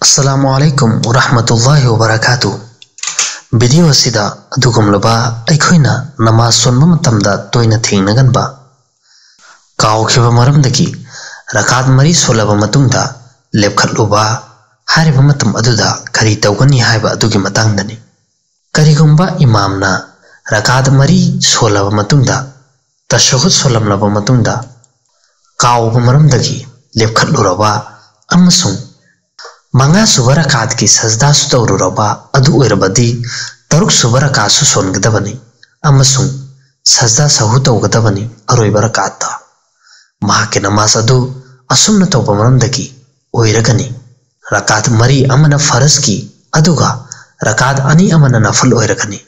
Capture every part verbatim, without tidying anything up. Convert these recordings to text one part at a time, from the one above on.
ꯑꯁꯂꯥꯃꯨ ꯑꯂꯥꯏꯀꯨꯝ ꯋꯔꯍꯃꯇꯨꯜꯂꯥꯍꯤ ꯋꯕꯔꯀꯥꯇꯨ꯫ Video ꯑꯁꯤꯗ ꯑꯗꯨꯒꯨꯝꯂꯕ ꯑꯩꯈꯣꯏꯅ ꯅꯃꯥꯖ ꯁꯣꯟꯕ ꯃꯇꯝꯗ ꯇꯣꯏꯅ ꯊꯦꯡꯅꯒꯟꯕ ꯀꯥꯎꯈꯤꯕ ꯃꯔꯝꯗꯒꯤ ꯔꯀꯥꯠ ꯃꯔꯤ ꯁꯣꯜꯂꯕ ꯃꯇꯨꯡꯗ ꯂꯦꯞꯈꯠꯂꯨꯕ ꯍꯥꯏꯔꯤꯕ ꯃꯇꯝ ꯑꯗꯨꯗ ꯀꯔꯤ ꯇꯧꯒꯅꯤ ꯍꯥꯏꯕ ꯑꯗꯨꯒꯤ ꯃꯇꯥꯡꯗꯅꯤ꯫ ꯀꯔꯤꯒꯨꯝꯕ ꯏꯃꯥꯝꯅ ꯔꯀꯥꯠ ꯃꯔꯤ ꯁꯣꯜꯂꯕ ꯃꯇꯨꯡꯗ, ꯇꯁꯍꯨꯗ ꯁꯣꯜꯂꯝꯂꯕ ꯃꯇꯨꯡꯗ, ꯀꯥꯎꯕ ꯃꯔꯝꯗꯒꯤ ꯂꯦꯞꯈꯠꯂꯨꯔꯕ ꯑꯃꯁꯨꯡ ꯃꯉꯥꯁꯨꯕ ꯔꯀꯥꯠꯀꯤ ꯁꯖꯗꯥꯁꯨ ꯇꯧꯔꯨꯔꯕ ꯑꯗꯨ ꯑꯣꯏꯔꯕꯗꯤ, ꯇꯔꯨꯛꯁꯨꯕ ꯔꯀꯥꯠꯁꯨ ꯁꯣꯟꯒꯗꯕꯅꯤ ꯑꯃꯁꯨꯡ ꯁꯖꯗꯥ ꯁꯍꯨ ꯇꯧꯒꯗꯕꯅꯤ ꯑꯔꯣꯏꯕ ꯔꯀꯥꯠꯇ꯫ ꯃꯍꯥꯛꯀꯤ ꯅꯃꯥꯖ ꯑꯗꯨ ꯑꯁꯨꯝꯅ ꯇꯧꯕ ꯃꯔꯝꯗꯒꯤ ꯑꯣꯏꯔꯒꯅꯤ꯫ ꯔꯀꯥꯠ ꯃꯔꯤ ꯑꯃꯅ ꯐꯔꯖꯀꯤ, ꯑꯗꯨꯒ ꯔꯀꯥꯠ ꯑꯅꯤ ꯑꯃꯅ ꯅꯐꯜ ꯑꯣꯏꯔꯒꯅꯤ꯫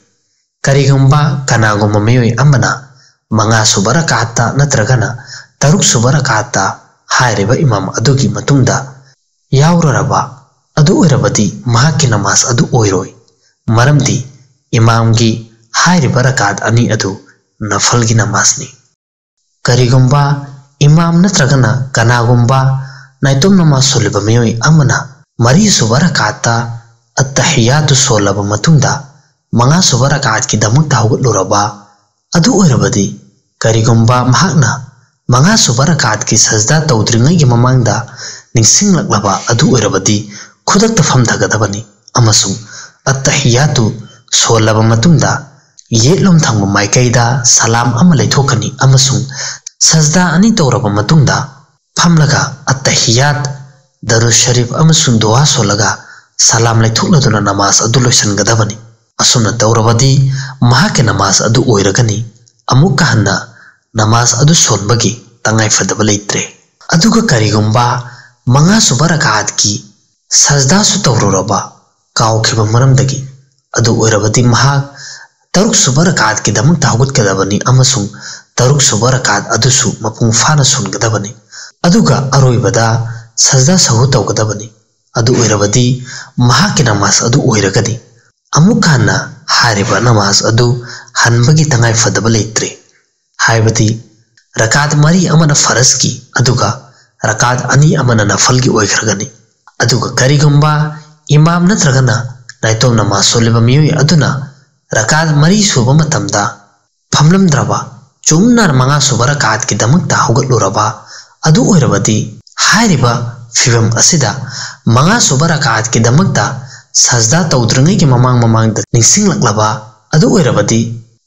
ꯀꯔꯤꯒꯨꯝꯕ ꯀꯅꯥꯒꯨꯝꯕ ꯃꯤꯑꯣꯏ ꯑꯃꯅ ꯃꯉꯥꯁꯨꯕ ꯔꯀꯥꯠꯇ ꯅꯠꯇ꯭ꯔꯒꯅ ꯇꯔꯨꯛꯁꯨꯕ ꯔꯀꯥꯠꯇ ꯍꯥꯏꯔꯤꯕ ꯏꯃꯥꯝ ꯑꯗꯨꯒꯤ ꯃꯇꯨꯡꯗ ꯌꯥꯎꯔꯔꯕ ꯑꯗꯨ ꯑꯣꯏꯔꯕꯗꯤ, ꯃꯍꯥꯛꯀꯤ ꯅꯃꯥꯖ ꯑꯗꯨ ꯑꯣꯏꯔꯣꯏ, ꯃꯔꯝꯗꯤ ꯏꯃꯥꯝꯒꯤ ꯍꯥꯏꯔꯤꯕ ꯔꯀꯥꯠ ꯑꯅꯤ ꯑꯗꯨ ꯅꯐꯜꯒꯤ ꯅꯃꯥꯖꯅꯤ꯫ ꯀꯔꯤꯒꯨꯝꯕ ꯏꯃꯥꯝ ꯅꯠꯇ꯭ꯔꯒꯅ ꯀꯅꯥꯒꯨꯝꯕ ꯅꯥꯏꯇꯣꯝ ꯅꯃꯥꯖ ꯁꯣꯜꯂꯤꯕ ꯃꯤꯑꯣꯏ ꯑꯃꯅ ꯃꯔꯤꯁꯨꯕ ꯔꯀꯥꯠꯇ ꯑꯠꯇꯍꯤꯌꯥꯇꯨ ꯁꯣꯜꯂꯕ ꯃꯇꯨꯡꯗ ꯃꯉꯥꯁꯨꯕ ꯔꯀꯥꯠꯀꯤꯗꯃꯛꯇ ꯍꯧꯒꯠꯂꯨꯔꯕ ꯑꯗꯨ ꯑꯣꯏꯔꯕꯗꯤ, ꯀꯔꯤꯒꯨꯝꯕ ꯃꯍꯥꯛꯅ ꯃꯉꯥꯁꯨꯕ ꯔꯀꯥꯠꯀꯤ ꯁꯖꯗꯥ ꯇꯧꯗ꯭ꯔꯤꯉꯩꯒꯤ ꯃꯃꯥꯡꯗ ꯅꯤꯡꯁꯤꯡꯂꯛꯂꯕ ꯑꯗꯨ ꯑꯣꯏꯔꯕꯗꯤ, ꯈꯨꯗꯛꯇ ꯐꯝꯊꯒꯗꯕꯅꯤ ꯑꯃꯁꯨꯡ ꯑꯠꯇꯍꯤꯌꯥꯇꯨ ꯁꯣꯜꯂꯕ ꯃꯇꯨꯡꯗ ꯌꯦꯠꯂꯣꯝ ꯊꯪꯕ ꯃꯥꯏꯀꯩꯗ ꯁꯂꯥꯝ ꯑꯃ ꯂꯩꯊꯣꯛꯀꯅꯤ ꯑꯃꯁꯨꯡ ꯁꯖꯗꯥ ꯑꯅꯤ ꯇꯧꯔꯕ ꯃꯇꯨꯡꯗ ꯐꯝꯂꯒ ꯑꯠꯇꯍꯤꯌꯥꯠ, ꯗꯔꯨ ꯁꯔꯤꯐ ꯑꯃꯁꯨꯡ ꯗꯨꯋꯥ ꯁꯣꯜꯂꯒ ꯁꯂꯥꯝ ꯂꯩꯊꯣꯛꯂꯗꯨꯅ ꯅꯃꯥꯖ ꯑꯗꯨ ꯂꯣꯏꯁꯤꯟꯒꯗꯕꯅꯤ꯫ ꯑꯁꯨꯝꯅ ꯇꯧꯔꯕꯗꯤ ꯃꯍꯥꯛꯀꯤ ꯅꯃꯥꯖ ꯑꯗꯨ ꯑꯣꯏꯔꯒꯅꯤ꯫ ꯑꯃꯨꯛꯀ ꯍꯟꯅ ꯅꯃꯥꯖ ꯑꯗꯨ ꯁꯣꯟꯕꯒꯤ ꯇꯉꯥꯏꯐꯗꯕ ꯂꯩꯇ꯭ꯔꯦ꯫ ꯑꯗꯨꯒ ꯀꯔꯤꯒꯨꯝꯕ ꯃꯉꯥꯁꯨꯕ ꯔꯀꯥꯠꯀꯤ ꯁꯖꯗꯥꯁꯨ ꯇꯧꯔꯨꯔꯕ ꯀꯥꯎꯈꯤꯕ ꯃꯔꯝꯗꯒꯤ, ꯑꯗꯨ ꯑꯣꯏꯔꯕꯗꯤ ꯃꯍꯥꯛ ꯇꯔꯨꯛꯁꯨꯕ ꯔꯀꯥꯠꯀꯤꯗꯃꯛꯇ ꯍꯧꯒꯠꯀꯗꯕꯅꯤ ꯑꯃꯁꯨꯡ ꯇꯔꯨꯛꯁꯨꯕ ꯔꯀꯥꯠ ꯑꯗꯨꯁꯨ ꯃꯄꯨꯡ ꯐꯥꯅ ꯁꯣꯟꯒꯗꯕꯅꯤ꯫ ꯑꯗꯨꯒ ꯑꯔꯣꯏꯕꯗ ꯁꯖꯗꯥ ꯁꯍꯨ ꯇꯧꯒꯗꯕꯅꯤ꯫ ꯑꯗꯨ ꯑꯣꯏꯔꯕꯗꯤ ꯃꯍꯥꯛꯀꯤ ꯅꯃꯥꯖ ꯑꯗꯨ ꯑꯣꯏꯔꯒꯅꯤ꯫ ꯑꯃꯨꯛ ꯍꯟꯅ ꯍꯥꯏꯔꯤꯕ ꯅꯃꯥꯖ ꯑꯗꯨ ꯍꯟꯕꯒꯤ ꯇꯉꯥꯏꯐꯗꯕ ꯂꯩꯇ꯭ꯔꯦ, ꯍꯥꯏꯕꯗꯤ ꯔꯀꯥꯠ ꯃꯔꯤ ꯑꯃꯅ ꯐꯔꯖꯀꯤ ꯑꯗꯨꯒ ꯔꯀꯥꯠ ꯑꯅꯤ ꯑꯃꯅ ꯅꯐꯜꯒꯤ ꯑꯣꯏꯈ꯭ꯔꯒꯅꯤ꯫ ꯑꯗꯨꯒ ꯀꯔꯤꯒꯨꯝꯕ ꯏꯃꯥꯝ ꯅꯠꯇ꯭ꯔꯒꯅ ꯅꯥꯏꯇꯣꯝ ꯅꯃꯥꯖ ꯁꯣꯜꯂꯤꯕ ꯃꯤꯑꯣꯏ ꯑꯗꯨꯅ ꯔꯀꯥꯠ ꯃꯔꯤ ꯁꯨꯕ ꯃꯇꯝꯗ ꯐꯝꯂꯝꯗ꯭ꯔꯕ, ꯆꯨꯝꯅ ꯃꯉꯥ ꯁꯨꯕ ꯔꯀꯥꯠꯀꯤꯗꯃꯛꯇ ꯍꯧꯒꯠꯂꯨꯔꯕ ꯑꯗꯨ ꯑꯣꯏꯔꯕꯗꯤ, ꯍꯥꯏꯔꯤꯕ ꯐꯤꯕꯝ ꯑꯁꯤꯗ ꯃꯉꯥ ꯁꯨꯕ ꯔꯀꯥꯠꯀꯤꯗꯃꯛꯇ ꯁꯖꯗꯥ ꯇꯧꯗ꯭ꯔꯤꯉꯩꯒꯤ ꯃꯃꯥꯡ ꯃꯃꯥꯡꯗ ꯅꯤꯡꯁꯤꯡꯂꯛꯂꯕ ꯑꯗꯨ ꯑꯣꯏꯔꯕꯗꯤ,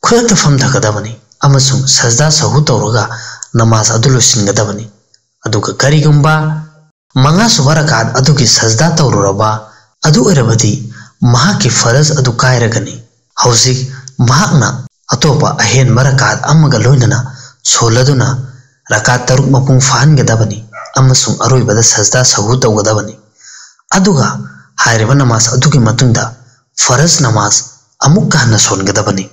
ꯈꯨꯗꯛꯇ ꯐꯝꯊꯒꯗꯕꯅꯤ ꯑꯃꯁꯨꯡ ꯁꯖꯗꯥ ꯁꯍꯨ ꯇꯧꯔꯒ ꯅꯃꯥꯖ ꯑꯗꯨ ꯂꯣꯏꯁꯤꯟꯒꯗꯕꯅꯤ꯫ ꯑꯗꯨꯒ ꯀꯔꯤꯒꯨꯝꯕ ꯃꯉꯥ ꯁꯨꯕ ꯔꯀꯥꯠ ꯑꯗꯨꯒꯤ ꯁꯖꯗꯥ ꯇꯧꯔꯨꯔꯕ ꯑꯗꯨ ꯑꯣꯏꯔꯕꯗꯤ, ꯃꯍꯥꯛꯀꯤ ꯐꯔꯖ ꯑꯗꯨ ꯀꯥꯏꯔꯒꯅꯤ꯫ ꯍꯧꯖꯤꯛ ꯃꯍꯥꯛꯅ ꯑꯇꯣꯞꯄ ꯑꯍꯦꯟꯕ ꯔꯀꯥꯠ ꯑꯃꯒ ꯂꯣꯏꯅꯅ ꯁꯣꯜꯂꯗꯨꯅ ꯔꯀꯥꯠ ꯇꯔꯨꯛ ꯃꯄꯨꯡ ꯐꯥꯍꯟꯒꯗꯕꯅꯤ ꯑꯃꯁꯨꯡ ꯑꯔꯣꯏꯕꯗ ꯁꯖꯗꯥ ꯁꯍꯨ ꯇꯧꯒꯗꯕꯅꯤ꯫ ꯑꯗꯨꯒ ꯍꯥꯏꯔꯤꯕ ꯅꯃꯥꯖ ꯑꯗꯨꯒꯤ ꯃꯇꯨꯡꯗ ꯐꯔꯖ ꯅꯃꯥꯖ ꯑꯃꯨꯛꯀ ꯍꯟꯅ ꯁꯣꯟꯒꯗꯕꯅꯤ꯫